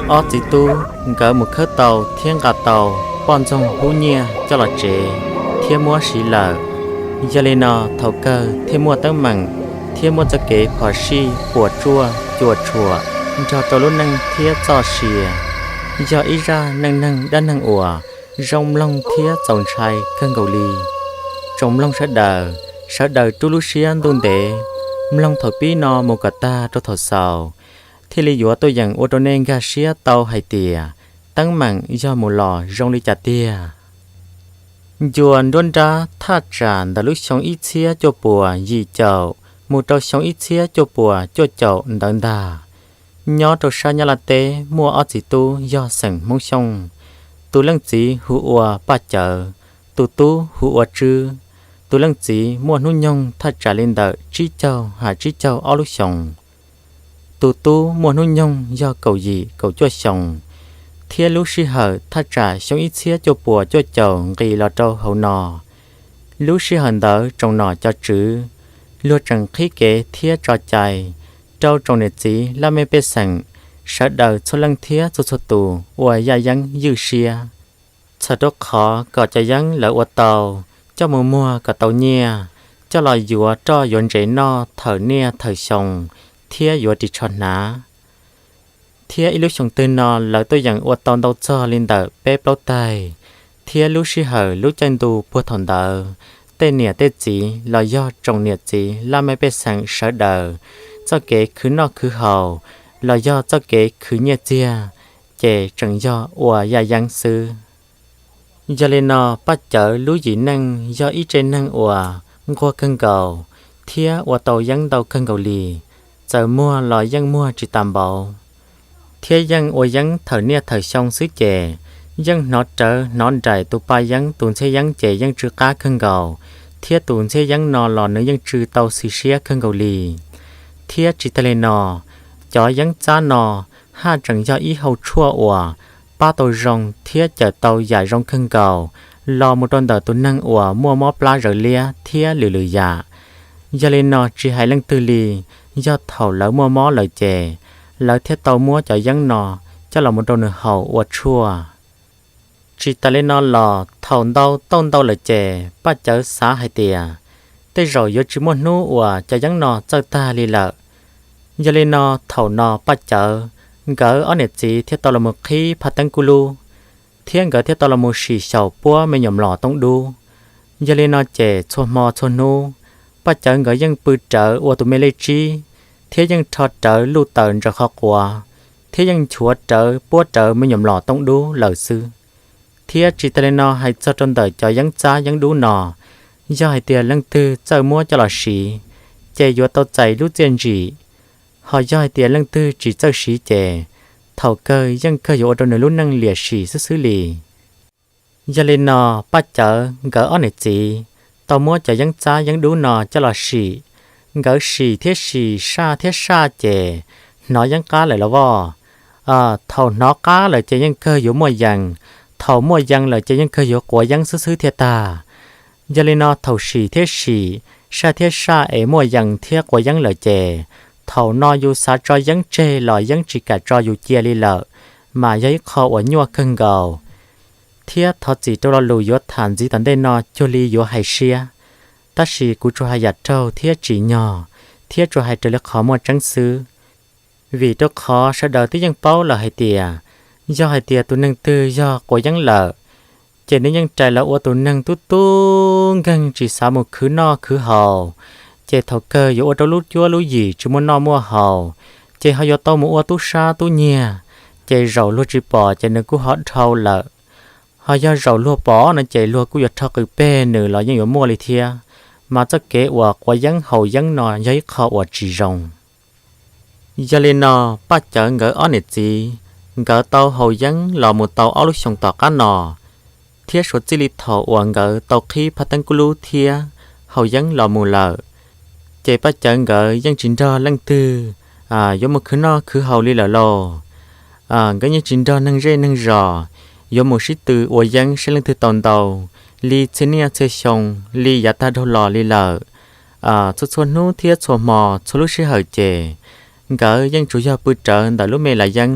Ob txiv tub nkawd mus khawb tau thiab nqa tau poj ntxoog hub nyiaj coj los tsev thiab muab siv lawm. Yog li no thaum kawg thiaj muaj teeb meem thiab muaj txoj kev phom sij puas tsuaj cuam tshuam nrog rau lub neej thiab txoj sia. Yog ib zaj neej neeg dab neeg uas zoo mloog thiab txaus ntshai kawg nkaus li. Tsoom mloog sawv daws, sawv daws rub lub siab ntuj ntev mloog thaum pib no mus kom tag rau thaum xaus, thiaj li yuav tuaj yeem ua rau nej nkag siab tau hais tias teeb meem yog mus los zoo li cas tiag. Ncua nruab nrab thaj tsam ntawm lub xyoo ib txhiab cuaj puas yim caum mus rau xyoo ib txhiab cuaj puas cuaj caum ntawd ntag, nyob rau sab Nyab Laj teb muaj ob txiv tub yog xeem Hmoob Xyooj. Tus leej txiv hu ua Paj Cawv, tus tub hu ua Tswb. Tus leej txiv muaj hnub nyoog thaj tsam li ntawm tsib caug ha tsib caug ob lub xyoos. Tus tub muaj hnub nyoog yog kaum yim kaum cuaj xyoos, thiab lub sij hawm thaj tsam xyoo ib txhiab cuaj puas cuaj caum nqis los rau hauv no. Lub sij hawm ntawd tsoom nom cov tswv luag tseem qhib kev thiab tso cai rau tsoom niam txiv laj mej pej xeem sawv daws txhua leej thiab txhua txhua tus ua yaj yeeb ywj siab, txhawm rau qhov kom cov yeeb lawv ua tau coj mus muag kom tau nyiaj, coj los yuav roj yuav ntsev noj thawm niaj thawm xyoo thiab yuav ris tsho hnav. Thiab ib lub xyoos twg no lawv tuaj yeem ua tau ntau txog li ntawm peb plaub taig, thiab lub sij hawm lub caij ntu puag thaum ntawd, tej niam tej txiv los yog tsoom niam txiv laj mej pej xeem sawv daws txoj kev khwv noj khwv haus los yog txoj kev khwv nyiaj txiag ces tseem yog ua yaj yeeb xwb. Yog li no Paj Cawv lub yim neej yog ib tse neeg uas nquag kawg nkaus thiab ua tau yeeb ntau kawg nkaus li, txawm muag los yeej muag tsis tas npaum, thiab yeej ua yeeb thawm niaj thawm xyoo xwb ces yeej hnov rawv hnov nraim tus pa yeeb tus ntxhiab yeeb ces yeej tsw qab kawg nkaus, thiab tus ntxhiab yeeb no los nws yeej tsw tau xis siab kawg nkaus li. Thiab tsis tag li no, cov yeeb txab no haj tseem yog ib hau tshuaj uas pab tau zoo thiab cawm tau yam zoo kawg nkaus los mus rau ntawm tus neeg uas muaj mob plab zawv liab thiab lwm lwm yam. Yog li no tsis hais leej twg li, yog thaum lawv muaj mob lawm ces lawv thiaj tau muab cov yeeb no coj los mus rau nws haus ua tshuaj. Tsis tas li no los thaum ntau tauj ntau lawm ces Paj Cawv xav hais tias tej zaum yuav tsis muaj hnub uas cov yeeb no txawj tag li lawm. Yog li no thaum no Paj Cawv nkawd ob niam txiv thiaj tau los mus qhib phaj teeb kub lub, thiab nkawd thiaj tau los mus sim xyaum puab me nyuam mlom tooj dub. Yog li no ces txhua hmo txhua hnub, Paj Cawv nkawd yeej pw rawv ua tus me lej tsib, thiab yeej rho rawv luj taws ntsaws qhov quav, thiab yeej nchuav rawv puab rawv me nyuam mlom tooj dub lawm xwb. Thiab tsis tas li no hais txog rau ntawm cov yeeb txab yeeb dub no, yog hais tias leej twg txawj muab coj los siv, ces yuav tau txais lub txiaj ntsim. Ho yog hais tias leej twg tsis txawj siv ces thaum kawg yeej kawg yuav ua rau nws lub neej liam sim xwb xwb li. Yog li no Paj Cawv nkawd ob niam txiv tau muab cov yeeb txab yeeb dub no coj los sim. Nkawd sim thiab sim saj thiab saj ces hnov yeeb qab lawm los voj. Thaum hnov qab lawm ces yeej kawg yuav muaj yees, thaum muaj yees lawm ces yeej kawg yuav quav yeeb xwb xwb thiaj tag. Yog li no thaum sim thiab sim, saj thiab saj es muaj yees thiab quav yeeb lawm ces thaum no yus xav tso yeeb tseg los yeeb tsis kam tso yus cia li lawm, mas yog ib qho uas nyuaj kawg nkaus. Thiab thov txim rau lo lus yuav tham ntxiv tom ntej no cuag li yuav hais siab, tab sis kuv tsuas hais yam raug thiab tsim nyog, thiab tsuas hais raws li qhov muaj tseeb xwb. Vim rau qhov sawv daws twb yeej paub lawm hais tias, yog hais tias tus neeg twg yog quav yeeb lawm, ces nws yeej rais los ua tus neeg tub tub nkeeg tsis xav mus khwv noj khwv haus, ces thaum kawg yuav ua rau lub cuab lub yim tsis muaj noj muaj haus, ces ho yuav tau mus ua tub sab tub nyiag, ces zaum luag tsis pom ces nws kuj ho dhau lawm. Ho yog zaum luag pom no ces luag kuj yuav rho qws peg nws los yeej yuav muaj li thiab. Mas txoj kev uas quav yeeb haus yeeb no yog ib qho uas tsis zoo. Yog li no, Paj Cawv nkawd ob niam txiv, nkawd tau haus yeeb los mus tau ob lub xyoos tom qab no, thiab suav txij li thaum uas nkawd tau qhib phaj teeb kub lub thiab haus yeeb los mus lawm, ces Paj Cawv nkawd yeej tsis nrog leej twg yuav mus khwv noj khwv haus li lawm lauj. Nkawd yeej tsis nrog neeg zej neeg zos yuav mus sib tw ua yeeb saib leej twg tau ntau li txhia niaj txhia xyoo li yav tag dhau los li lawm. Txhua txhua hnub thiab txhua hmo txhua lub sij hawm ces nkawd yeej tsuas yog pw rawv ntawm lub me las yeeb,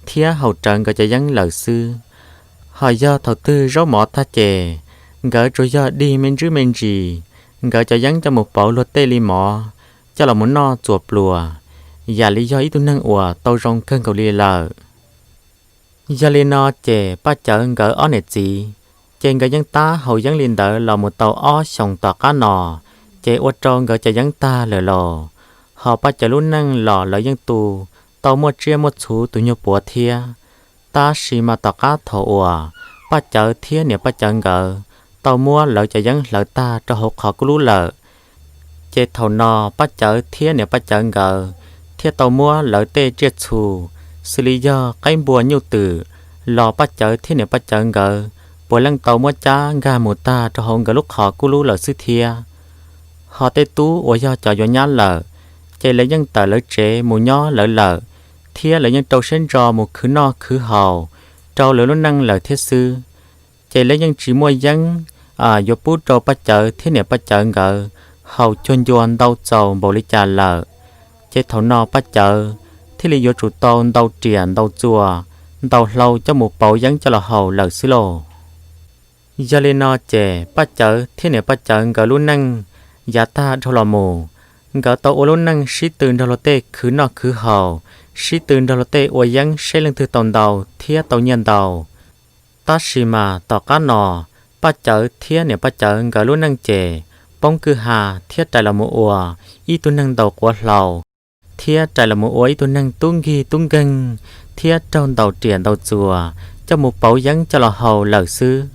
thiab haus rawv nkawd cov yeeb lawm xwb. Ho yog thaum twg zaub mov tag ces nkawd tsuas yog dig me ntsis me ntsis nkawd cov yeeb coj mus pauv luag tej li mov coj los mus noj txuas pluas, yam li yog ib tug neeg uas tau zoo kawg nkaus li lawm. Yog li no ces Paj Cawv nkawd ob niam txiv ces nkawd yeej tab haus yeeb li ntawd los mus tau ob xyoos tom qab no, ces ua rau nkawd cov yeeb tag lawm los, ho Paj Cawv lub neej los lawv yeej tu tau muaj tsiaj muaj txhu tus nyuag puav thiab. Tab sis mas tom qab thaum uas Paj Cawv thiab niam Paj Cawv nkawd tau muab lawv cov yeeb hlawv tag rau hauv qhov kub lub lawm, ces thaum no Paj Cawv thiab niam Paj Cawv nkawd thiaj tau muab lawv tej tsiaj txhu, xws li yog qaib npua nyuj twm, los Paj Cawv thiab niam Paj Cawv nkawd puav leej tau muab cab nkag mus tag rau hauv nkawd lub qhov kub lub lawm xwb thiab. Ho tej tub uas yog cov yuav nyab lawm, ces lawv yeej tawm lawv tsev mus nyob lawv lawm, thiab lawv yeej rau siab ntso mus khwv noj khwv haus rau lawv lub neej lawm thiab xwb. Ces lawv yeej tsis muaj yeeb yuav pub rau Paj Cawv thiab niam Paj Cawv nkawd haus cuag ncua ntau txaus npaum li cas lawm. Ces thaum no Paj Cawv thiaj li yuav tsum tau ntau riam ntau txuas, ntau hlau coj mus pauv yeeb coj los haus lawm xwb lauj. Yog li no ces Paj Cawv thiab niam Paj Cawv nkawd lub neej yav tag dhau los mus, nkawd tau ua lub neej sib tw nrog luag tej khwv noj khwv haus, sib tw nrog luag tej ua yeeb seb leej twg tau ntau thiab tau nyiaj ntau. Tab sis mas tom qab no, Paj Cawv thiab niam Paj Cawv nkawd lub neej ces poob kwj ha thiab rais los mus ua ib tug neeg ntaus quav hlau, thiab rais los mus ua ib tug neeg tub nkig tub nkeeg, thiab raug ntaus riam ntaus txuas coj mus pauv yeeb coj los haus lawm xwb.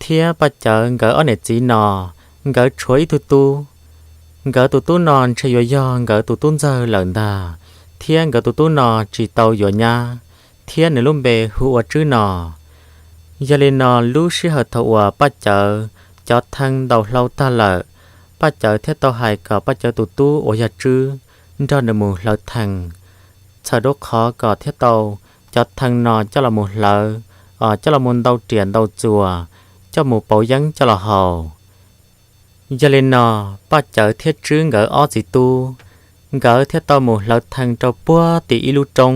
Thiab Paj Cawv nkawd ob niam txiv no, nkawd tshuav ib tug tub. Nkawd tus tub no ntshe yuav yog nkawd tus tub ntxawg lawm ntag, thiab nkawd tus tub no tsis tau yuav nyab, thiab nws lub npe hu ua Tswb no. Yog li no lub sij hawm thaum uas Paj Cawv cov thee ntaus hlau tag lawm, Paj Cawv thiaj tau hais kom Paj Cawv tus tub uas yog Tswb nrog nws mus hlawv thee, txhawm rau qhov kom thiaj tau cov thee no coj los mus hlawv, coj los mus ntau riam ntau txuas, coj mus pauv yeeb coj los haus. Yog li no, Paj Cawv thiab Tswb nkawd ob txiv tub, nkawd thiaj tau mus hlawv thee rau puag tim ib lub roob.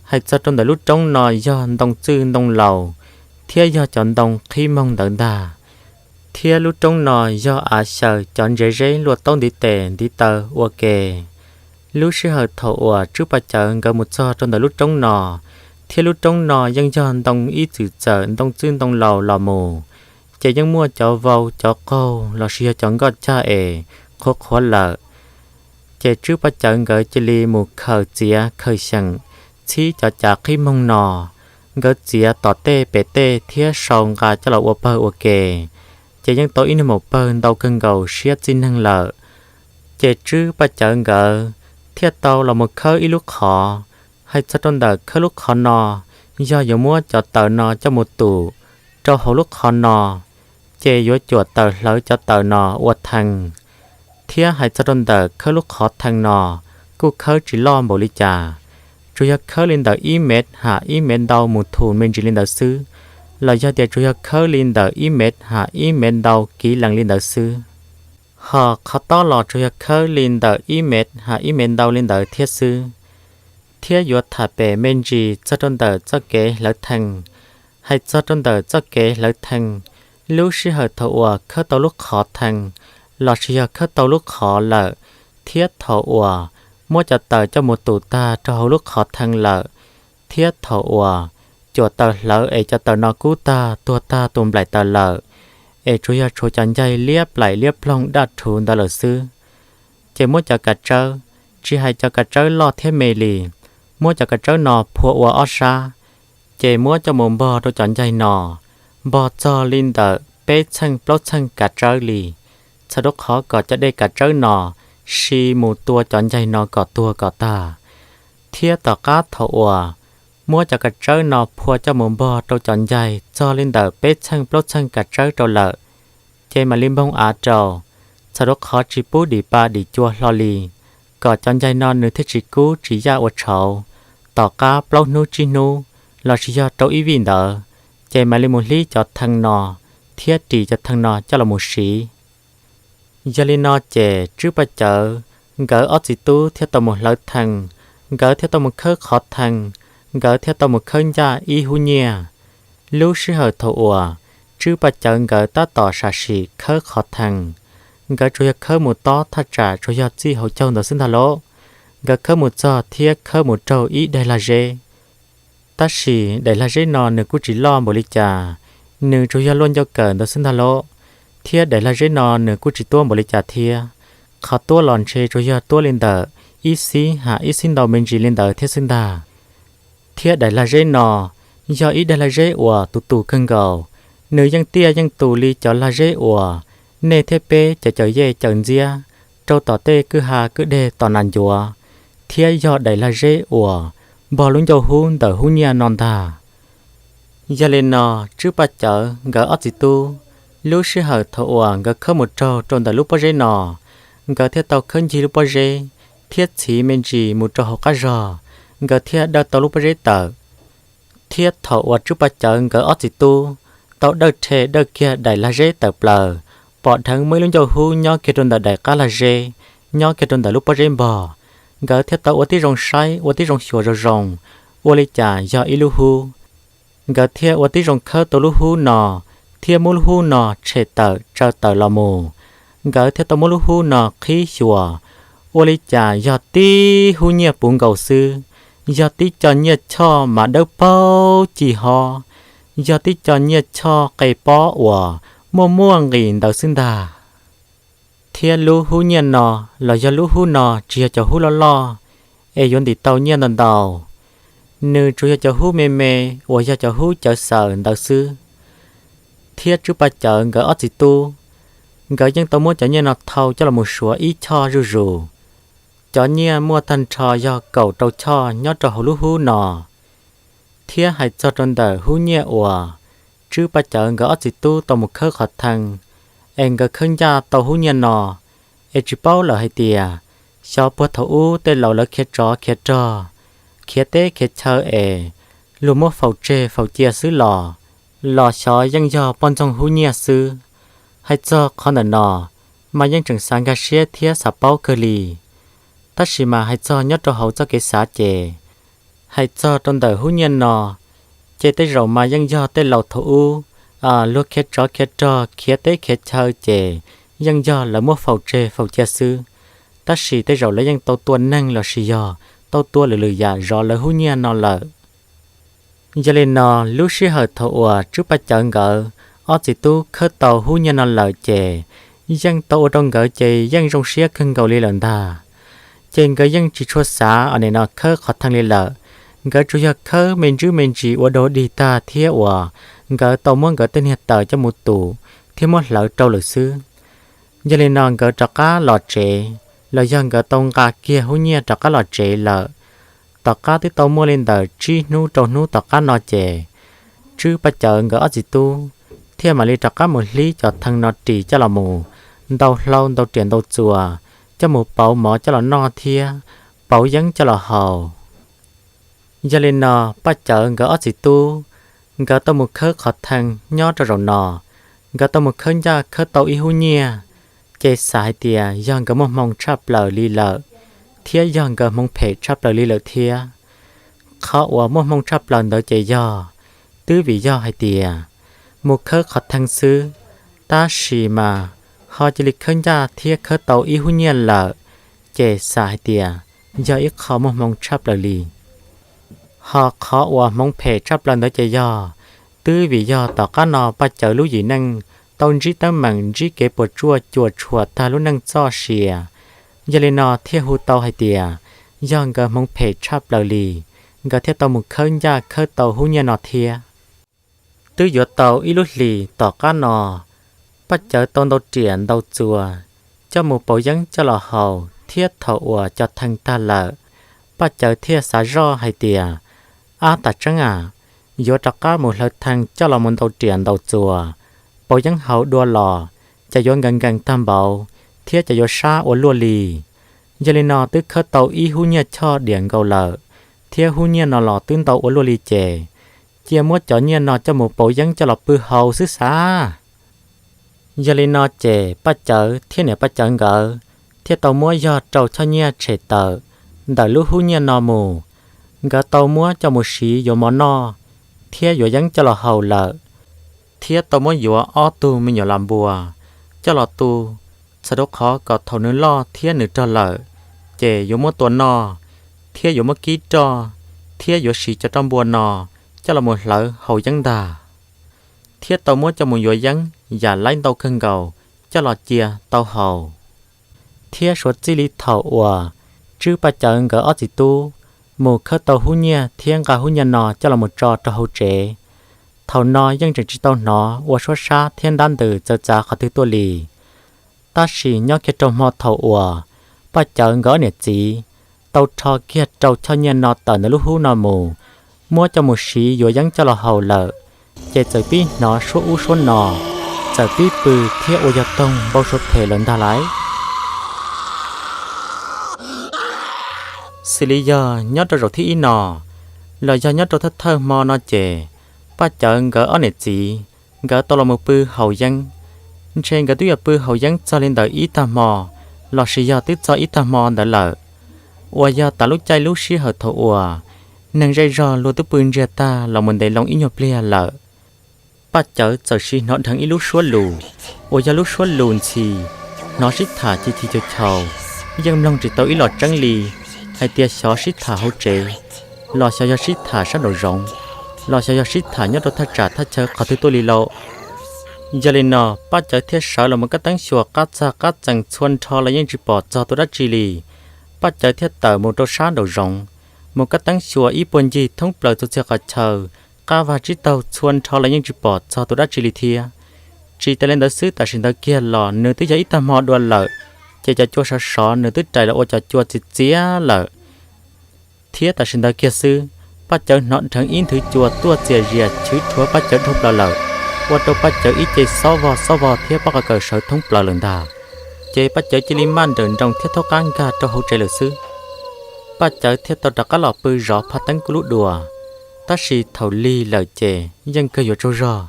Hais txog rau ntawm lub roob no yog ntoo txwj ntoo laus, thiab yog cov ntoo qhib moog ntawd ntag. Thiab lub roob no yog av xyaw cov ntsev zeb luaj taub ntiv tes ntiv taw ua ke. Lub sij hawm thaum uas Tswb Paj Cawv nkawd mus txog rau ntawm lub roob no, thiab lub roob no yeej yog ntoo ib txwm txawm ntoo txwj ntoo laus los mus, ces yeej muaj cov vau cov qaug lossis yog cov nkoj cag es qhuav qhuav lawm. Ces Tswb Paj Cawv nkawd cia li mus khaws txiav khaws xyeem txhib cov cav qhib moog no, nkawd txiav tom tej pem tej thiab sau nqa coj los ua pawg ua ke, ces yeej tau ib nag maum pawg ntau kawg nkaus siab txij neeg lawm. Ces Tswb Paj Cawv nkawd thiaj tau los mus khawb ib lub qhov. Hais txog rau ntawm khawb lub qhov no, yog yuav muab cov taws no coj mus tum rau hauv lub qhov no, ces yuav cuam taws hlawv cov taws no ua thee. Thiab hais txog rau ntawm khawb lub qhov thee no, kuj khawb tsis loj npaum li cas, tsuas yog khawb li ntawm ib mev ham ib mev ntau mus thum me ntsis li ntawd xwb, los yog tias tsuas yog khawb li ntawm ib mev ham ib mev ntau kiv lees li ntawd xwb. Ho qhov tob los tsuas yog khawb li ntawm ib mev ham ib mev ntau li ntawd thiab xwb. Thiab yuav tham pem me ntsis txog rau ntawm txoj kev hlawv thee. Hais txog rau ntawm txoj kev hlawv thee, lub sij hawm thaum uas khawb tau lub qhov thee, lossis yog khawb tau lub qhov lawm, thiab thaum uas muab cov taws coj mus tum tag rau hauv lub qhov thee lawm, thiab thaum uas cuam taws hlawv es cov taws no kub tag tuag tag tus nplaim taws lawm, es tsuas yog tshuav cov ncaig liab plaim liab ploog daj rhuv ntawd lawm xwb, ces muab cov kav tsawb, tsis hais cov kav tsawb loj thiab me li, muab cov kav tsawb no phua ua ob sab, ces muab coj mus npog rau cov ncaig no, npog txog li ntawm peb txheej plaub txheej kav tsawb li, txhawm rau qhov kom cov dej kav tsawb no si mus tua cov ncaig no kom tuag kom tag. Thiab tom qab thaum uas muab cov kav tsawb no phua coj mus npog rau cov ncaig txog li ntawm peb txheej plaub txheej kav tsawb rau lawm, ces mam li npoog av rau, txhawm rau qhov tsis pub dim pa dim cua hlo li, kom cov ncaig no nws thiaj tsis kub tsis yaj ua tshauv. Tom qab plaub hnub tsib hnub, lossis yog rau ib vij ntawd, ces mam li mus hlib cov thee no thiab ris cov thee no coj los mus siv. Yog li no ces Tswb Paj Cawv nkawd ob txiv tub thiaj tau mus hlawv thee, nkawd thiaj tau mus khawb qhov thee. nkawd thiaj tau mus khawb ncaj ib hub nyiaj. Lub sij hawm thaum uas Tswb Paj Cawv nkawd tab tom sam sim khawb qhov thees, nkawd tsuas yog khawb mus tob thaj tsam tsuas yog txij hauv caug ntawd xwb ntag lauj. Nkawd khawb mus txog thiab khawb mus raug ib daim lag zeb. Tab sis daim lag zeb no nws kuj tsis loj npaum li cas, nws tsuas yog luaj ncauj kawm ntawd xwb ntag lauj, thiab daim lag zeb no nws kuj tsis tuab npaum li cas thiab. Qhov tuab los ntshe tsuas yog tuab li ntawm ib xib ham ib xib ntau me ntsis li ntawd thiab xwb ntag. Thiab daim lag zeb no yog ib daim lag zeb uas tus tus kawg nkaus, nws yeej tiaj yeej tus li cov lag zeb uas nej thiab peb cov caws yej caws ntxiab rau tom tej kwj ha kwj deg tom nas ncuav, thiab yog daim lag zeb uas npog lub ncauj hub ntawm hub nyiaj no ntag. Yog li no, Tswb Paj Cawv nkawd ob txiv tub, lub sij hawm thaum uas nkawd khawb mus raug rau ntawm lub pob zeb no, nkawd thiaj tau khawb ncig lub pob zeb thiab txhiv me ntsis mus rau hauv qab zog, nkawd thiaj dawj tau lub pob zeb tawm. Thiab thaum uas Tswb Paj Cawv nkawd ob txiv tub tau dawj rhe dawj kiag daim lag zeb tawm plaws, pom dheev muaj ib lub ncauj hub nyob kiag rau ntawm daim qab lag zeb, nyob kiag rau ntawm lub pob zeb npog. Nkawd thiaj tau ua tib zoo saib ua tib zoo xyuas zoo zoo, ua li cas yog ib lub hub. Nkawd thiaj ua tib zoo khawb tau lub hub no, thiab muab lub hub no tshem tawm tsaws tawm los mus. Nkawd thiaj tau muab lub hub no qhib xyuas, ua li cas yog tib hub nyiaj puv nkaus xwb, yog tib co nyiaj choj mas dawb paug ci hob, yog tib co nyiaj choj qe pob uas muaj muaj nqis ntawd xwb ntag. Thiab lub hub nyiaj no los yog lub hub no tsis yog cov hub loj loj es yuav ntim tau nyiaj ntau ntau, nws tsuas yog cov hub me me uas yog cov hub cawv xaws ntawd xwb. Thiab Tswb Paj Cawv nkawd ob txiv tub, nkawd yeej tau muab cov nyiaj no thau coj los mus suav ib choj zuj zus. Cov nyiaj muaj tag nrho yog kaum rau choj nyob rau hauv lub hub no. Thiab hais txog rau ntawm hub nyiaj uas Tswb Paj Cawv nkawd ob txiv tub tau mus khawb qhov thee, es nkawd khawb ncaj tau hub nyiaj no, es tsis paub lawm hais tias, xyov puag thaum ub tej laus lawv khiav tsov khiav rog, khiav teb khiav chaw es luag muab faus tseg faus cia xwb los, los xyov yeej yog poj ntxoog hub nyiaj xwb. Hais txog qhov ntawm no, mas yeej tseem xav nkag siab thiab xav paub kawg li. Tab sis mas hais txog nyob rau hauv txoj kev xav ces, hais txog rau ntawm hub nyiaj no, ces tej zaum mas yeej yog tej laus thaum ub, luag khiav tsov khiav rog khiav teb khiav chaw ces yeej yog lawv muab faus tseg faus cia xwb. Tab sis tej zaum lawv yeej tau tua neeg los sis yog tau tua lwm lwm yam zov lawv hub nyiaj no lawm. Yog li no, lub sij hawm thaum uas Tswb Paj Cawv nkawd ob txiv tub khawb tau hub nyiaj no lawm ces, yeej tau ua rau nkawd ces yeej zoo siab kawg nkaus li lawm ntag. Ces nkawd yeej tsis tshua xav ua nim no khawb qhov thee li lawm, nkawd tsuas yog khawb me ntsis me ntsis ua dog dig tag thiab uas nkawd tau muab nkawd tej niag taws coj mus tum thiab muab hlawv rau lawm xwb. Yog li no nkawd rov qab los tsev, los yog nkawd tau nqa kiag hub nyiaj rov qab los tsev lawm. Tom qab twb tau muaj li ntawm tsib hnub rau hnub tom qab no ces, Tswb Paj Cawv nkawd ob txiv tub thiaj mam li rov qab mus hlib cov thee no ris coj los mus ntau hlau ntau riam ntau txuas, coj mus pauv mov coj los noj thiab pauv yeeb coj los haus. Yog li no, Paj Cawv nkawd ob txiv tub, nkawd tau mus khawb qhov thee nyob rau zaum no, nkawd tau mus khawb ncaj khawb tau ib hub nyiaj, ces xav hais tias yog nkawd muaj hmoo tshaj plaws li lawm, thiab yog nkawd hmoov phem tshaj plaws li lawm thiab. Qhov uas muaj hmoo tshaj plaws ntawd ces yog, twb vim yog hais tias mus khawb qhov thee xwb, tab sis mas ho cia li khawb ncaj thiab khawb tau ib hub nyiaj lawm, ces xav hais tias yog ib qho muaj hmoo tshaj plaws li. Ho qhov uas hmoov phem tshaj plaws ntawd ces yog, twb vim yog tom qab no Paj Cawv lub yim neej tau ntsib teeb meem ntsib kev puas tsuaj cuam tshuam tag lub neej txoj sia. Yog li no thiaj hu tau hais tias yog nkawd hmoov phem tshaj plaws li, nkawd thiaj tau mus khawb ncaj khawb tau hub nyiaj no thiab. Twb yuav tau ib lub hlis tom qab no, Paj Cawv tau ntau riam ntau txuas coj mus pauv yeeb coj los haus thiab thaum uas cov thee tag lawm, Paj Cawv thiaj xav zoj hais tias, ab, tas tseeb am, yuav rov qab mus hlawv thee coj los mus ntau riam ntau txuas, pauv yeeb haus dua los, ces yuav nkees nkees tag npaum thiab ces yuav sab ua luaj li. Yog li no twb khawb tau ib hub nyiaj choj diam nkaus lawm, thiab hub nyiaj no los twb ntau ua luaj li ces, cia muab cov nyiaj no coj mus pauv yeeb coj los pw haus xwb xav. Yog li no ces Paj Cawv thiab niam Paj Cawv nkawd thiaj tau muab yog rau choj nyiaj tshem tawm ntawm lub hub nyiaj no mus. Nkawd tau muab coj mus siv yuav mov noj thiab yuav yeeb coj los haus lawm, thiab tau muab yuav ob tug me nyuam las npua coj los tu, txhawm rau qhov kom thaum nws loj thiab nws rog lawm, ces yuav muab tua noj, thiab yuav muab kib roj, thiab yuav siv cov roj npua no coj los mus hlawv haus yeeb ntag. Thiab tau muab coj mus yuav yeeb yam laib ntau kawg nkaus coj los cia tau haus. Thiab suav txij li thaum uas Tswb Paj Cawv nkawd ob txiv tub mus khawb tau hub nyiaj thiab nqa hub nyiaj no coj los mus tso rau hauv tsev, thaum no yeej tseem tsis tau hnov ua suab sab thiab ntab ntws txawv txav qhov twg tuaj li. Tab sis nyob kiag rau hmo thaum uas Paj Cawv nkawd ob niam txiv tau rho kiag rau choj nyiaj no tawm ntawm lub hub no mus, muab coj mus siv yuav yeeb coj los haus lawm, ces txawm pib hnov suab ub suab no, txawm pib pw thiab ua yog toog npau suav phem lawm ntag lauj. Xws li yog nyob rau zaum thib ib no, los yog nyob rau thawj thawj hmo no ces Paj Cawv nkawd ob niam txiv nkawd tau los mus pw haus yeeb. Ntshe nkawd twb yuav pw haus yeeb txog li ntawm ib tag hmo lossis yog twb txog ib tag hmo ntawd lawm, uas yog tas lub caij lub sij hawm thaum uas neeg zej zog luag twb pw ntsiag tag los mus ntev loo ib nyuag pliag lawm. Paj Cawv txawm sim hnov dheev ib lub suab lus, uas yog lub suab lus ntxhi, hnov sib tham ci ci caus chaus, yeej mloog tsis tau ib los tseeb li, hais tias xyov sib tham hauv tsev, los xyov yog sib tham sab nraum zoov, los xyov yog sib tham nyob rau thaj tsam thaj chaw qhov twg tuaj li lauj. Yog li no Paj Cawv thiaj sawv los mus kaj teeb xyuas qab txag qab txees txhua nrho los yeej tsis pom txog tus dab tsi li. Paj Cawv thiaj tawm mus rau sab nraum zoov, mus kaj teeb xyuas ib puag ncig thoob plaws txhua txhia qhov chaw, qab vag tsib taug txhua nrho los yeej tsis pom txog tus dab tsi li thiab. Tsis tas li ntawd xwb, tam sim ntawd kiag los nws twb yog ib tag hmo dua lawm, ces cov cua sov sov nws twb rais los ua cov cua txias txias lawm. Thiab tam sim ntawd kiag xwb, Paj Cawv hnov dheev ib nthwv cua tuaj txias zias chwv rhuav Paj Cawv dhau plaws lawm, ua rau Paj Cawv ib ce xob vog xob vog thiab pob qa kaws sawv thoob plaws lawm ntag. Ces Paj Cawv cia li maj nrawm nroos thiab thaub qab nkag rau hauv tsev lawm xwb. Paj Cawv thiaj tau rov qab los pw zov phaj teeb kub lub dua. Tab sis thaum lig lawm ces yeej kawg yuav tsaug zog,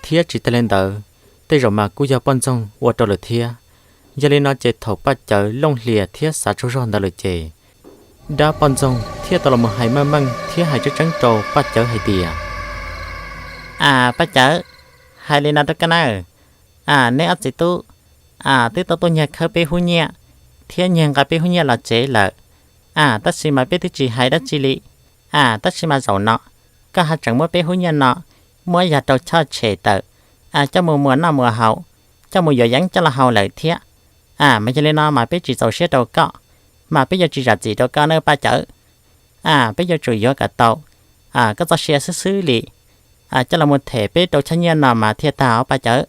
thiab tsis tas li ntawd, tej zaum mas kuj yog poj ntxoog ua rau lawm thiab. Yog li no ces thaum Paj Cawv looj hlias thiab xav tsaug zog ntawd lawm ces dab poj ntxoog thiaj tau los mus hais meej meej thiab hais tseeb tseeb rau Paj Cawv hais tias, A Paj Cawv, hais li no rau koj nawb, a neb ob txiv tub, a twb tau tuaj nyiag khawb peb hub nyiaj thiab nyiag nqa peb hub nyiaj los tsev lawm, a tab sis mas peb twb tsis hais dab tsi li. A tab sis mas zaum no koj ho tseem muab peb hub nyiaj no muab yog rau choj tshem tawm, a coj mus muas noj muas haus, coj mus yuav yeeb coj los haus lawm thiab. A mas yog li no mas peb tsis txaus siab rau koj, mas peb yuav tsis zam txim rau koj nawb Paj Cawv. A peb yuav tsum yuav kom tau, a koj txoj sia xwb xwb li, a coj los mus them peb rau choj nyiaj no mas thiaj tag os Paj Cawv.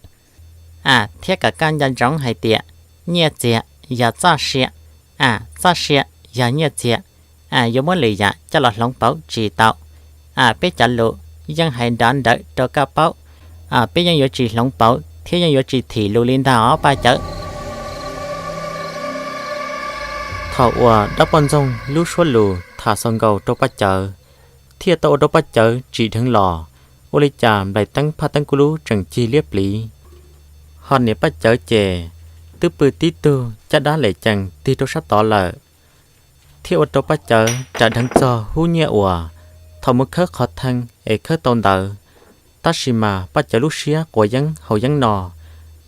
A thiab kom koj nco ntsoov hais tias nyiaj txiag yog txoj sia, a txoj sia yog nyiaj txiag, a yuav muab lwm yam coj los hloov pauv tsis tau. A peb cov lus yeej hais nrov nrawv rau koj paub, a peb yeej yuav tsis hloov pauv thiab yeej yuav tsis thim lus li ntag os Paj Cawv. Thaum uas dab poj ntxoog lub suab lus tham xaus nkaus rau Paj Cawv, thiaj tau ua rau Paj Cawv tsim dheev los, ua li cas nplaim teeb phaj teeb kub lub tseem cig liab pliv. Ho niam Paj Cawv ces twb pw tib tug caj dab lem cees tig rau sab tod lawm, thiaj ua rau Paj Cawv ras dheev txog hub nyiaj uas thaum mus khawb qhov thee es khawb tau ntawd. Tab sis mas Paj Cawv lub siab quav yeeb haus yeeb no,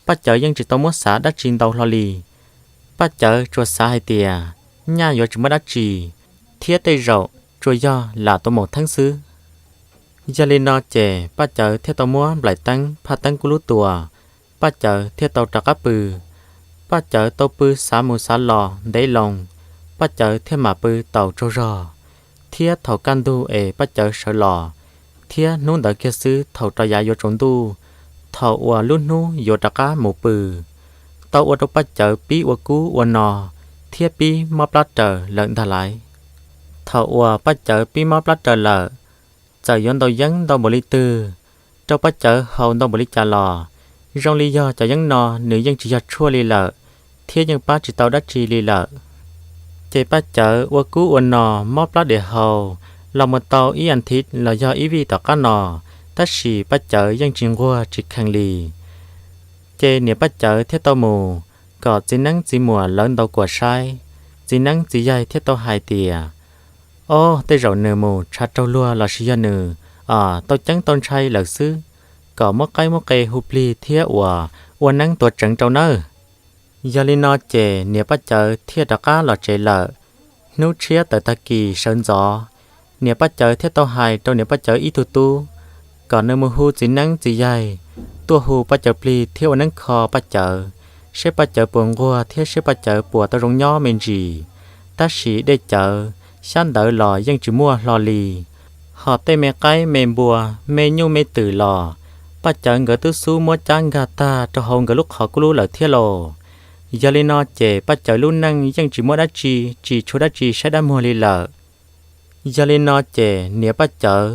Paj Cawv yeej tsis tau muab xav dab tsi ntau hlo li. Paj Cawv tsuas xav hais tias nyaj yuav tsis muaj dab tsi, thiab tej zaum tsuas yog lam tua maum theeb xwb. Yog li no ces Paj Cawv thiaj tau muab nplaim teeb phaj teeb kub lub tua, Paj Cawv thiaj tau rov qab pw. Paj Cawv tau pw xav mus xav los ntev loo, Paj Cawv thiaj mam pw tau tsaug zog. Thiab thaum kaj ntug es Paj Cawv sawv los, thiab hnub ntawd kiag xwb thaum rov yav yuav tsaus ntuj, thaum uas lub hnub yuav rov qab mus pw, tau ua rau Paj Cawv pib ua kub ua no, thiab pib mob plab raws lawm ntag lauj. Thaum uas Paj Cawv pib mob plab raws lawm, txawm yuav ntaus yeeb ntau npaum li twg, rau Paj Cawv haus ntau npaum li cas los, zoo li yog cov yeeb no nws yeej tsis yog tshuaj li lawm, thiab yeej pab tsis tau dab tsi li lawm. Ces Paj Cawv ua kub ua no mob plab diam haus los mus tau ib as thiv los yog ib vij tom qab no, tab sis Paj Cawv yeej tsis nquag tsis kheev li. Ces niam Paj Cawv thiaj tau mus kom txiv neeb txiv muam lawv ntaus kuam saib. Txiv neeb txiv yaig thiaj tau hais tias, Ob, tej zaum nws mus tshav raug luag lossis yog nws tau ceeb tau ntshai lawm xwb, kom muab qaib muab qe hu plig thiab uas ua neeb tuav tseev rau nawb. Yog li no ces niam Paj Cawv thiaj rov qab los tsev lawm. Hnub tshiab tawm tag kis sawv ntxov, niam Paj Cawv thiaj tau hais rau niam Paj Cawv ib tug tub kom nws mus hu txiv neeb txiv yaig tuaj hu Paj Cawv plig thiab ua neeb kho Paj Cawv, seb Paj Cawv puas nquag thiab seb Paj Cawv puas tau zoo nyob me ntsis. Tab sis dej cawv xyab ntawv los yeej tsis muaj hlo li, ho tej me qaib me npua, me nyuj me twm los Paj Cawv nkawd twb xub muab cab nkag tag rau hauv nkawd lub qhov kub lub lawm thiab lauj. Yog li no ces Paj Cawv lub neej yeej tsis muaj dab tsi, tsis tshuav dab tsi saib dab muag li lawm. Yog li no ces niam Paj Cawv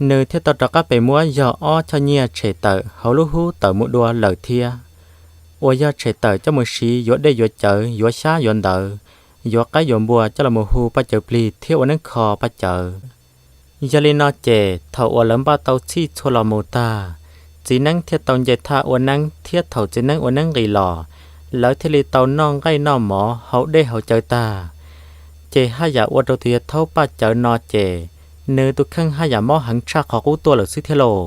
nws thiaj tau rov qab pes muab yog ob choj nyiaj tshem tawm hauv lub hub tawm mus dua lawm thiab, uas yog tshem tawm coj mus siv yuav dej yuav cawv, yuav xyab yuav ntawv, yuav qaib yuav npua coj los mus hu Paj Cawv plig thiab ua neeb kho Paj Cawv. Yog li no ces thaum uas lawv npaj tau txhij txhua los mus tag, txiv neeb thiaj tau nce thaj ua neeb thiab thaum txiv neeb ua neeb nqis los, lawv thiaj li tau noj nqaij noj mov haus dej haus cawv tag. Ces haj yam ua rau tus yawg thaub Paj Cawv no ces nws tus kheej haj yam mob heev tshaj qhov qub tuaj lawm xwb thiab lauj.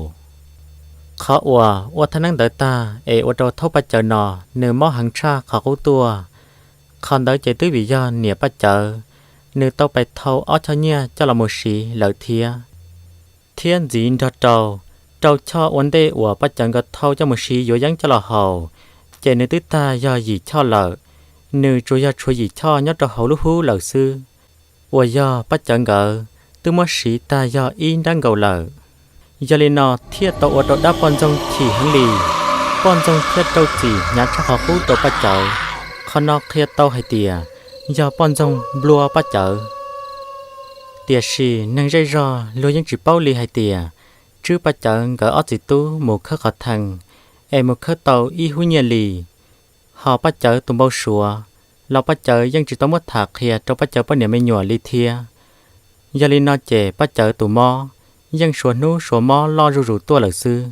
Qhov uas ua thaj neeb ntawd tag es ua rau thaub Paj Cawv no nws mob heev tshaj qhov qub tuaj, qhov ntawd ces twb vim yog niam Paj Cawv nws tau pais thau ob choj nyiaj coj los mus siv lawm thiab. Thiab ntxiv nrog rau, rau choj ua ntej uas Paj Cawv nkawd thau coj mus siv yuav yeeb coj los haus, ces nws twb tag yog yim choj lawm, nws tsuas yog tshuav yim choj nyob rau hauv lub hub lawm xwb, uas yog Paj Cawv nkawd twb muab siv tag yog ib nrab nkaus lawm. Yog li no thiaj tau ua rau dab poj ntxoog chim heev li, poj ntxoog thiaj rau txim hnyav tshaj qhov qub rau Paj Cawv. Qhov no qhia tau hais tias yog poj ntxoog nplua Paj Cawv. Tiam sis neeg zej zog luag yeej tsis paub li hais tias Tswb Paj Cawv nkawd ob txiv tub mus khawb qhov thee es mus khawb tau ib hub nyiaj li, ho Paj Cawv tus npau suav los Paj Cawv yeej tsis tau muab tham qhia rau Paj Cawv poj niam me nyuam li thiab. Yog li no ces Paj Cawv tus mob yeej suav hnub suav mob loj zuj zus tuaj lawm xwb.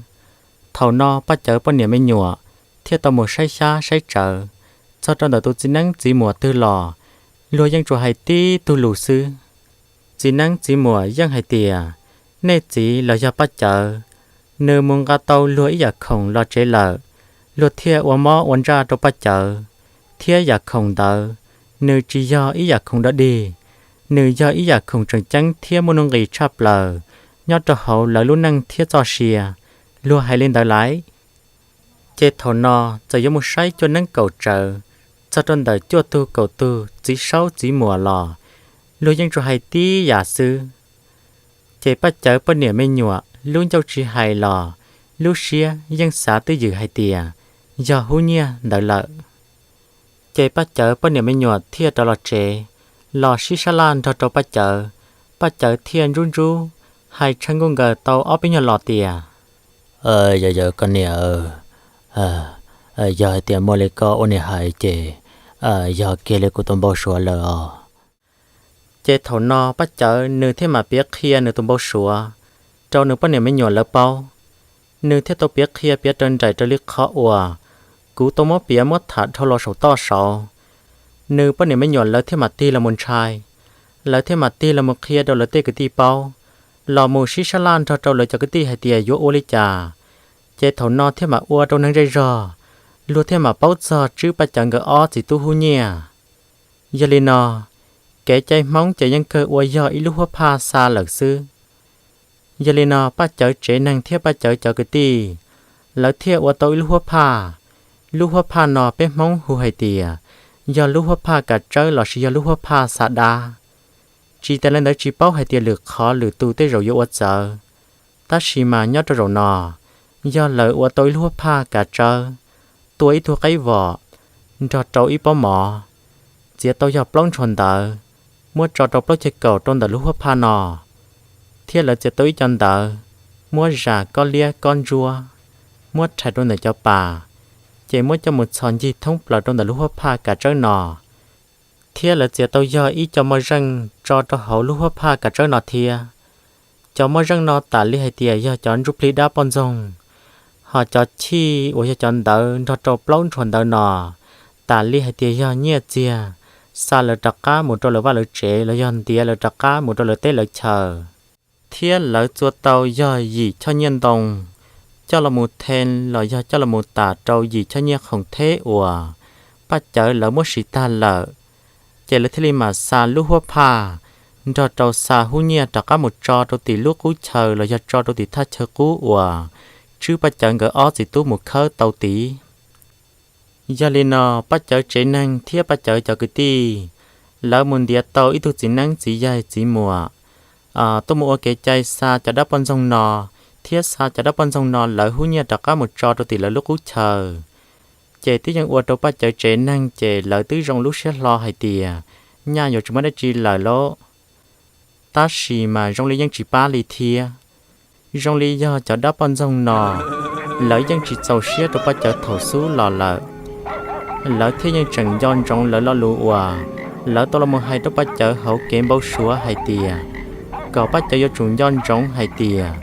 Thaum no Paj Cawv poj niam me nyuam thiaj tau mus saib xyab saib tsawv, txog rau ntawm tus txiv neeb txiv muam twg los luag yeej tsuas hais tib tug lus xwb. Txiv neeb txiv muam yeej hais tias, nej txiv los yog Paj Cawv, nws mus nqa tau luag ib yam khoom los tsev lawm, luag thiaj ua mob ua ntsaj rau Paj Cawv, thiab yam khoom ntawd nws tsis yog ib yam khoom dog dig, nws yog ib yam khoom tseem ceeb thiab muaj nuj nqis tshaj plaws nyob rau hauv lawv lub neej thiab txoj sia, luag hais li ntawd laiv. Ces thaum no txawm yuav mus saib cuaj neeb kaum tsawv, txog rau ntawm cuaj tug kaum tug txiv saub txiv muam los luag yeej tsuas hais tib yam xwb. Ces Paj Cawv poj niam me nyuam lub ncauj tsis hais los lub siab yeej xav twj ywm hais tias yog hub nyiaj ntawd lawm. Ces Paj Cawv poj niam me nyuam thiaj rov los tsev, los sib sab laj nrog rau Paj Cawv. Paj Cawv thiaj ntsub ntsub, hais tshee nkuj nkaws tau ob peb nyuag los tias, yog yawm koj niam, yog hais tias muaj li koj ua niam hais ces yog kiag li kuv tus npau suav lawm os. Ces thaum no Paj Cawv nws thiaj mam piav qhia nws tus npau suav rau nws poj niam me nyuam lawv paub. Nws thiaj tau piav qhia piav raws nraim raws li qhov uas kuv tau muab piav muab tham dhau los saum toj saud. Nws poj niam me nyuam lawv thiaj mam tig los mus ntshai, lawv thiaj mam tig los mus qhia rau lawv tej kwv tij paub, los mus sib sab laj nrog rau lawv cov kwv tij hais tias yuav ua li cas. Ces thaum no thiaj mam ua rau neeg zej zog luag thiaj mam paub txog Tswb Paj Cawv nkawd ob txiv tub hub nyiaj. Yog li no, kev cai Hmoob ces yeej kawg ua yog ib lub huab phaj xa lawm xwb. Yog li no Paj Cawv tsev neeg thiab Paj Cawv cov kwv tij, lawv thiaj ua tau ib lub huab phaj. Lub huab phaj no peb Hmoob hu hais tias yog lub huab phaj kav tsawb lossis yog lub huab phaj xa dab. Tsis tas li ntawd tsis paub hais tias lwm qhov lwm tus tej zaum yuav ua txawv, tab sis mas nyob rau zaum no, yog lawv ua tau ib lub huab phaj kav tsawb, tua ib tug qaib vom, nrog rau ib pob mov, txiav tau yog plaub ntshua ntawv, muab tso rau plaub ceg kaum rau ntawm lub huab phaj no, thiab lawv txiav tau ib co ntawv, muab zas kob liab kob ntsuab, muab rhais rau ntawm cov pas, ces muab coj mus txhos ncig thoob plaws rau ntawm lub huab phaj kav tsawb no, thiab lawv txiav tau yog ib co moj zeej tso rau hauv lub huab phaj kav tsawb no thiab. Cov moj zeej no tam li hais tias yog cov ntsuj plig dab poj ntxoog, ho cov chij uas yog cov ntawv nrog rau plaub ntshua ntawv no, tam li hais tias yog nyiaj txiag, xa lawv rov qab mus rau lawv vaj lawv tsev los yog ntiav lawv rov qab mus rau lawv teb lawv chaw. Thiab lawv txua tau yog yim choj nyiaj ntoo coj los mus then los yog coj los mus tas rau yim choj nyiaj khoom theb uas Paj Cawv lawv muab siv tag lawm. Ces lawv thiaj li mam xa lub huab phaj nrog rau xa hub nyiaj rov qab mus tso rau tim lub qub chaw los yog tso rau tim thaj chaw qub uas tswb Paj Cawv nkawd ob txiv tub mus khawb tau tid. Yog li no, Paj Cawv tsev neeg thiab Paj Cawv cov kwv tij, lawv mus ntiav tau ib tug txiv neeb txiv yaig txiv muam tuaj mus ua kev cai xa cov dab poj ntxoog no, thiab xa cov dab poj ntxoog no lawv hub nyiaj rov qab mus tso rau tim lawv lub qub chaw. Ces twb yeej ua rau Paj Cawv tsev neeg ces lawv twb zoo lub siab hlo hais tias nyaj yuav tsis muaj dab tsi lawm lauj. Tab sis mas zoo li yeej tsis pab li thiab. Zoo li yog cov dab poj ntxoog no, lawv yeej tsis txaus siab rau Paj Cawv thaum xub los lawm. Lawv thiaj yeej tseem nco ntsoov lawv lo lus uas lawv tau los mus hais rau Paj Cawv hauv kev npau suav hais tias, kom Paj Cawv yuav tsum nco ntsoov hais tias,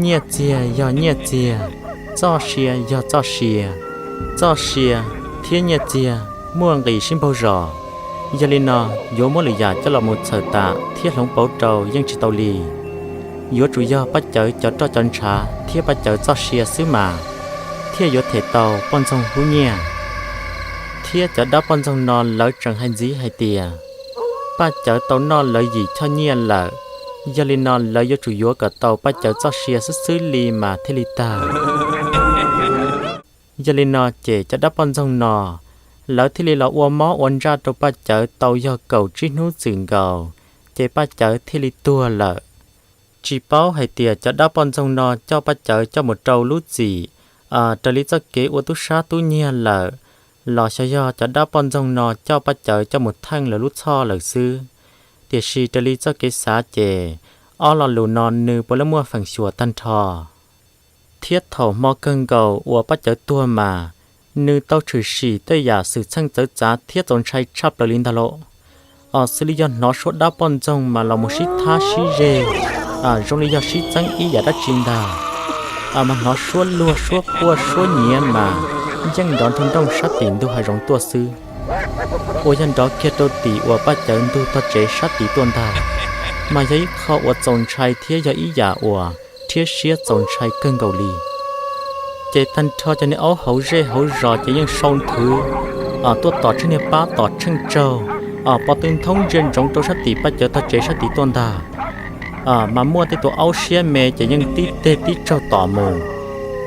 nyiaj txiag yog nyiaj txiag, txoj sia yog txoj sia, txoj sia thiab nyiaj txiag muaj nqis sib npaug zos. Yog li no, yuav muab lwm yam coj los mus txhawm tas thiab hloov pauv rau yeej tsis tau li. Yuav tsum yog Paj Cawv cov roj cov ntshav thiab Paj Cawv txoj sia xwb mas thiaj yuav them tau poj ntxoog hub nyiaj. Thiab cov dab poj ntxoog no lawv tseem hais ntxiv hais tias, Paj Cawv tau noj lawv yim choj nyiaj lawm, yog li no lawv yuav tsum yuav kom tau Paj Cawv txoj sia xwb xwb li mas thiaj li tag. Yog li no ces cov dab poj ntxoog no, lawv thiaj li los ua mob ua ntsaj rau Paj Cawv tau yog kaum tsib hnub txwm nkaus, ces Paj Cawv thiaj li tuag lawm. Tsis paub hais tias cov dab poj ntxoog no coj Paj Cawv coj mus rau lub txim raws li txoj kev ua tub sab tub nyiag lawm, los xyov yog cov dab poj ntxoog no coj Paj Cawv coj mus theej lawv lub txhoj lawm xwb. Tiam sis raws li txoj kev xav ces ob lo lus no nws puav leej muaj feem xyuam tag nrho. Thiab thaum hmo kawg nkaus uas Paj Cawv tuag mas, nws tau tshwm sim tej yam xwm txheej txawv txav thiab txaus ntshai tshaj plaws li ntag lauj. Os, xws li yog hnov suab dab poj ntxoog mas los mus sib thab sib zeg, zoo li yog sib txeeb ib yam dab tsi ntag. Mas hnov suab luag suab quaj suab nyiav mas yeej nrov nroo nrooj sab tim ntug hav zoov tuaj xwb. Uas yog nrov kiag rau tim uas Paj Cawv ntug tog tsev sab tid tuaj ntag, mas yog ib qho uas txaus ntshai thiab yog ib yam uas rhiab siab txaus ntshai kawg nkaus li. Ces tag nrho cov niag aub hauv zej hauv zos ces yeej sau nthwv tuaj tom tsheej niag pab tom tsheej tsaug, pos tw nthoob ntsia ntsoov rau sab tim Paj Cawv tog tsev sab tid tuaj ntag. Mas muaj tej tus aub siab me ces yeej tib teg tib tsaug tom mus,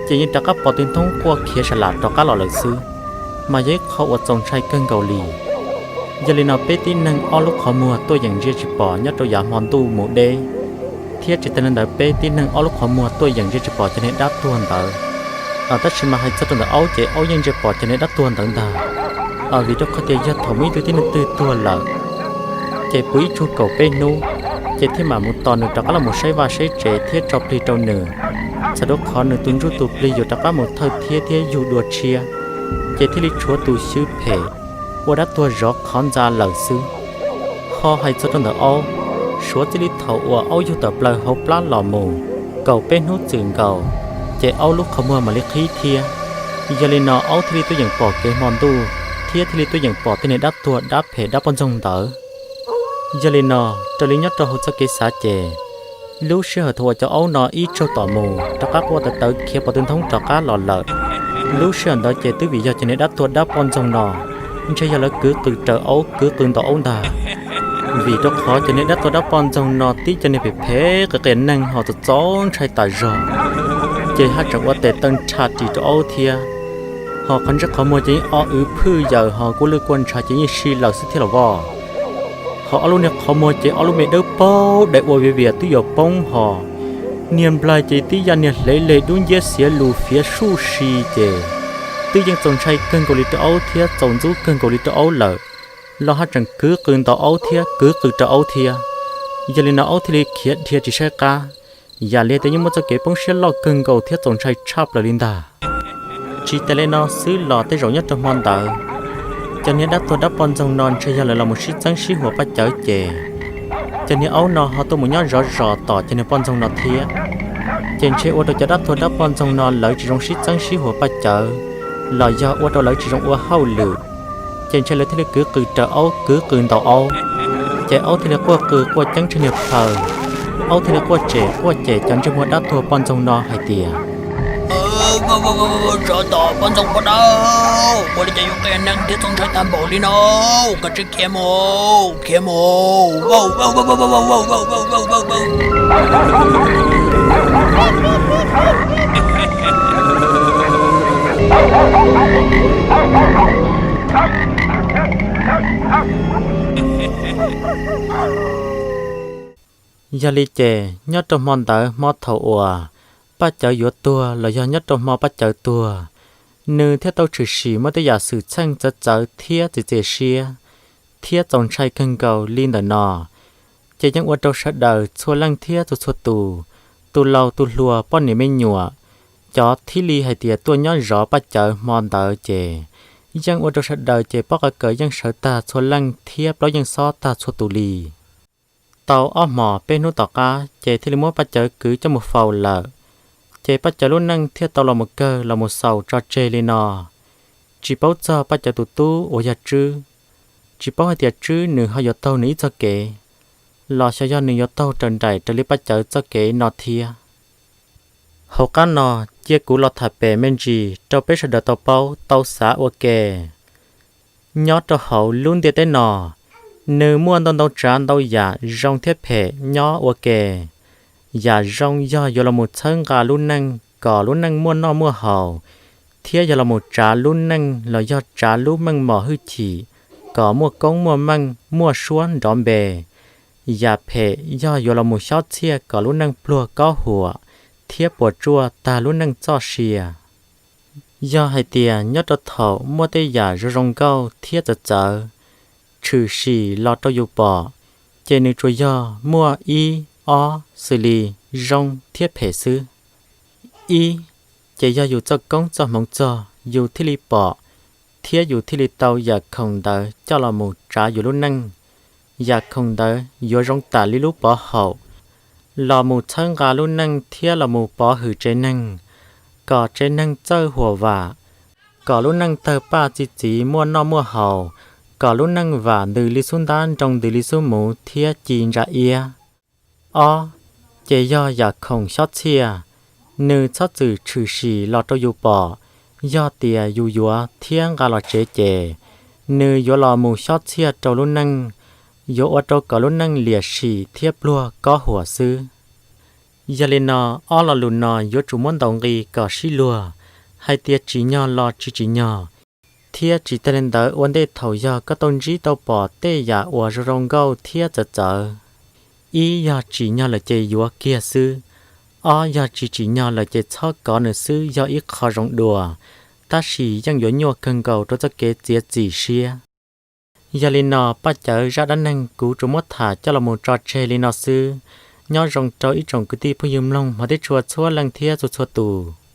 ces yeej rov qab pos tw nthoob quaj khiav sa lam rov qab los lawm xwb, mas yog ib qho uas txaus ntshai kawg nkaus li. Yog li no peb tib neeg ob lub qhov muag tuaj yeem ntsia tsis pom nyob rau yav hmo ntuj mus deb, thiab tsis tas li ntawd peb tib neeg ob lub qhov muag tuaj yeem ntsia tsis pom cov niag dab tuag ntawd. Tab sis mas hais txog rau ntawm aub ces aub yeej ntsia pom cov niag dab tuag ntawd ntag. Vim rau qhov tias yog thaum muaj ib tug tib neeg twg tuag lawm, ces puv ib tsug kaum peb hnub, ces thiaj mam mus tos nws rov qab los mus saib vaj saib tsev thiab tso plig rau nws. Txawm rau qhov nws tus ntsuj tus plig yuav rov qab mus thawj thiab thiab yug dua tshiab, ces thiaj li tshuav tus xyw phem ua dab tuag zov qhov ntxa lawm xwb. Ho hais txog rau ntawm aub, suav txij li thaum uas aub yug tawm plaws hauv plab los mus kaum peb hnub txwm nkaus, ces aub lub qhov muag mam li qhib thiab. Yog li no aub thiaj li tuaj yeem pom kev hmo ntuj, thiab thiaj li tuaj yeem pom tej niag dab tuag dab phem dab poj ntxoog ntawd. Yog li no, raws li nyob rau hauv txoj kev xav ces, lub sij hawm thaum uas cov aub no ib tsaug tom mus rov qab quaj tawv tawv khiav pos tw nthoob rov qab los lawm, lub sij hawm ntawd ces twb vim yog cov niag dab tuag dab poj ntxoog no ntshe yog lawv kwv qws raws aub kwv qws ntaus aub ntag. Vim rau qhov cov niag dab tuag dab poj ntxoog no tib cov niag phem phem qias qias neeg ho txaus txaus ntshai tas zog, ces haj tseem ua tes taw nrhaj ris rau aub thiab. Ho qhov ntsej qhov muag ces yeej o wv phwj yaws ho kuj lwj kuj ntshav ces yeej si lawm xwb thiab los voj. Ho ob lub niag qhov muag ces ob lub me dawb paug dai ua viav vias twb yuav poob ho. Niag nplaig ces tib yaj niag hle leg dub nciab xiav lus fiav suj si ces twb yeej txaus ntshai kawg nkaus li rau aub thiab txaus ntxub kawg nkaus li rau aub lawm, los haj tseem kwv qws ntaus aub thiab kwv qws rau aub thiab. Yog li no aub thiaj li khiav dhia tsis saib qab, yam li tias yeej muaj txoj kev poob siab loj kawg nkaus thiab txaus ntshai tshaj plaws li ntag. Tsis tas li no xwb los tej zaum nyob rau hmo ntawd, cov niag dab tuag dab poj ntxoog no ntshe yog lawv los mus sib txeeb sib huas Paj Cawv ces, cov niag aub no ho tuaj mus nyob zov zos tom cov niag poj ntxoog no thiab. Ces ntshe ua rau cov dab tuag dab poj ntxoog no lawv tsis zoo sib txeeb sib huas Paj Cawv, los yog ua rau lawv tsis zoo ua hauj lwm. ces ntshai lawv thiaj li kwv qws raws aub kwv qws ntaus aub, ces aub thiaj li quaj qw quaj ceeb tshaj niag plhaw. Aub thiaj li quaj tsem quaj cem cov ntsej muag dab tuag poj ntxoog no hais tias, Tsov tom poj ntxoog poj dab, ua li cas yuav qias neeg thiab txaus ntshai tag npaum li no? Koj tsis khiav mus, khiav mus. Yog li ces nyob rau hmo ntawd hmo thaum uas Paj Cawv yuav tuag los yog nyob rau hmo Paj Cawv tuag, nws thiaj tau tshwm sim muaj tej yam xwm txheej txawv txawv thiab txias txias siab thiab txaus ntshai kawg nkaus li ntawm no. Ces yeej ua rau sawv daws txhua leej thiab txhua txhua tus, tus laus tus hluas poj niam me nyuam, cov thiaj li hais tias tuaj nyob zov Paj Cawv hmo ntawd ces yeej ua rau sawv daws ces pob qa kaws yeej sawv tag txhua leej thiab plaub yeej xob tag txhua tus li. Tau ob hmos peb hnub tom qab ces thiaj li muab Paj Cawv kwv coj mus faus lawm. Ces Paj Cawv lub neej thiaj tau los mus kawg los mus xaus tso tseg li no. Tsis paub txog Paj Cawv tus tub uas yog Tswb, tsis paub hais tias Tswb nws ho yuav taug nws ib txoj kev, los xyov yog nws yuav taug raws nraim raws li Paj Cawv txoj kev no thiab. Hauv qab no, cia kuv los tham pem me ntsis rau peb sawv daws tau paub tau xav ua ke. Nyob rau hauv lub ntiaj teb no, nws muaj ntau ntau tsav ntau yam zoo thiab phem nyob ua ke. Yam zoo yog yuav los mus txhawb nqa lub neej kom lub neej muaj noj muaj haus, thiab yog los mus tsav lub neej los yog tsav lub meej mom hwj chim kom muaj koob muaj meej muaj suab nrov npe. Yam phem yog yuav los mus xyob txhiaj kom lub neej pluag kob huam thiab puas tsuaj tag lub neej txoj sia. Yog hais tias nyob rau thaum muaj tej yam zoo zoo nkauj thiab txawv txawv tshwm sim los rau yus pom, ces nws tsuas yog muaj ib ob xws li zoo thiab phem xwb. Ib, ces yog yus txoj koob txoj hmoov txog yus thiaj li pom, thiab yus thiaj li tau yam khoom ntawd coj los mus tsav yus lub neej. Yam khoom ntawd yuav zoo tam li lub pov haum, los mus txhawb nqa lub neej thiab los mus pov hwm tsev neeg, kom tsev neeg txawj huam vam, kom lub neej tawg paj txi txiv muaj noj muaj haus, kom lub neej vam ntws li xub ntab nroo ntws li xub muv thiab ci ntsa iab. Ob, ces yog yam khoom xyob txhiaj, nws txhob txwm tshwm sim los rau yus pom, yog tias yus yuav thiab nqa los tsev ces nws yuav los mus xyob txhiaj rau lub neej, yuav ua rau kom lub neej liam sim thiab pluag kob huam xwb. Yog li no, ob lo lus no yuav tsum muab ntaus nqi kom sib luag, hais tias tsim nyog los tsis tsim nyog, thiab tsis tag li ntawd ua ntej thaum yog koj tau ntsib tau pom tej yam uas zoo zoo nkauj thiab txawv txawv. Ib yog tsim nyog lawm ces yuav kiag xwb, ob yog tsis tsim nyog lawm ces txhob kov nws xwb yog ib qho zoo dua, tab sis yeej yuav nyuaj kawg nkaus rau txoj kev txiav txim siab. Yog li no Paj Cawv zaj dab neeg kuv tsuas muab tham coj los mus tso tseg li no xwb. Nyob zoo rau ib tsoom kwv tij phooj ywg mloog hmov thiab tshua txhua leej thiab txhua txhua tus.